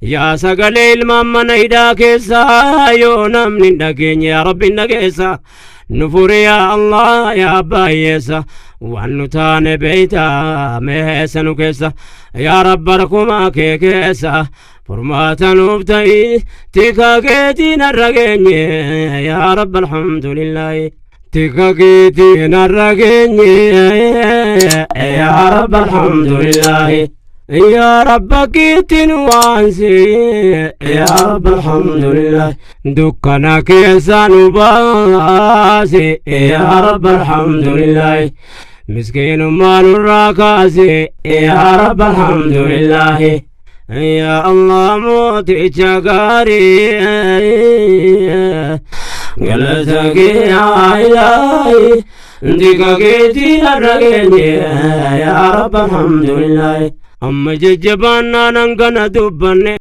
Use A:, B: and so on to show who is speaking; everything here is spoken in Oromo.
A: Yaa sagalee ilmaan mana hidhaa keessaa, yoo namni hin dhageenye, yaa Rabbi hin dhageessa. Nu furi yaa Allah, yaa abbaa hiyyeessa. Waan nu taane beeyta, meessa nu keessa. Yaa Rabba, rakumaa kee keessa furmaata nuuf ta'i. Tika keetiin har'a geenye, yaa Rabba, alhamdulillaahi. Tika keetiin har'a geenye, yaa Rabba, alhamdulillaahi. يا رب كيتن وانسي، يا رب الحمد لله. دكنا كيسان باسي، يا رب الحمد لله. مسكين مال الراكاسي، يا رب الحمد لله. يا الله موتي شقاري قلتك يا إلهي، دقيقتي الرقيني، يا رب الحمد لله. Amma jajjabaannaan hangana dubbanne.